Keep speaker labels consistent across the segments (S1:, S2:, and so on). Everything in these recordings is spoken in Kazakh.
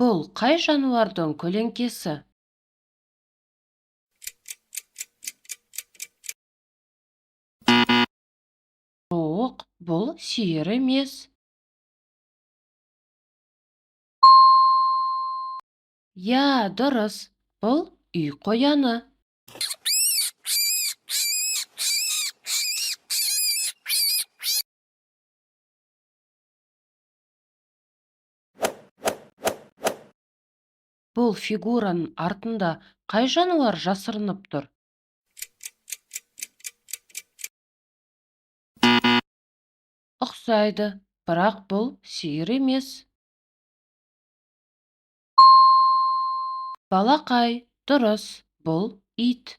S1: Бұл қай жануардың көлеңкесі? Жоқ, бұл сиыр емес. Иә, дұрыс, бұл үй қояны. Бұл фигураның артында қай жануар жасырынып тұр? Ұқсайды, бірақ бұл сиыр емес. Балақай, дұрыс, бұл ит.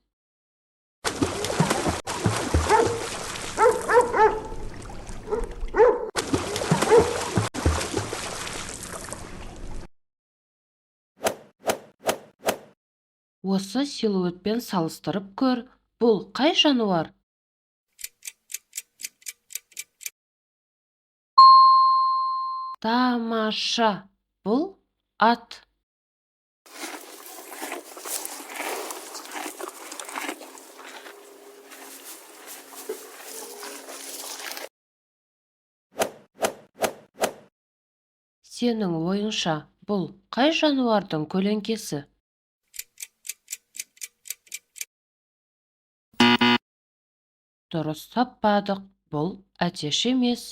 S1: Осы силуэтпен салыстырып көр, бұл қай жануар? Тамаша, бұл ат. Сенің ойыңша, бұл қай жануардың көлеңкесі? Дұрыс таппадық, бұл әтеш емес.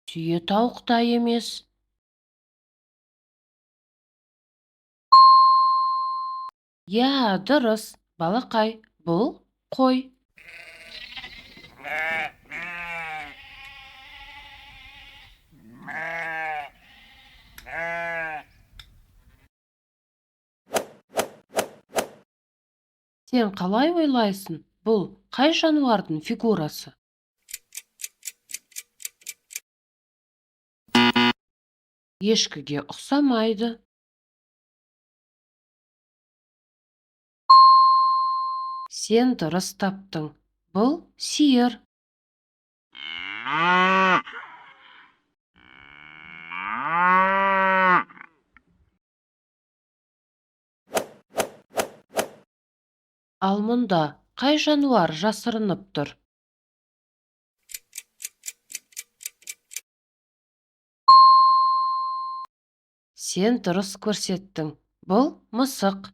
S1: Түйетауық та емес. Иә, дұрыс, балақай, бұл қой. Сен қалай ойлайсың, бұл қай жануардың фигурасы? Ешкіге ұқсамайды. Сен дұрыс таптың, бұл сиыр. Ал мұнда қай жануар жасырынып тұр? Сен дұрыс көрсеттің, бұл мысық.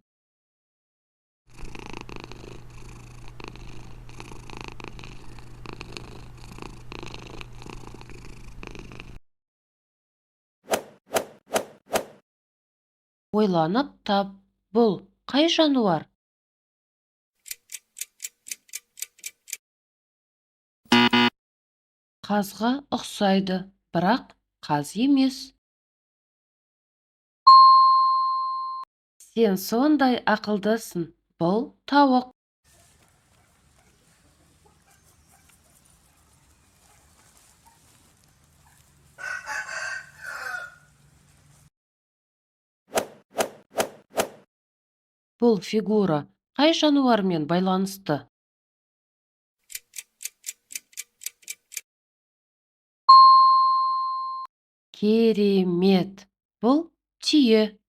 S1: Ойланып тап, бұл қай жануар? Қазға ұқсайды, бірақ қаз емес. Сен сондай ақылдысың, бұл тауық. Бұл фигура қай жануармен байланысты? Керемет! Бұл түйе.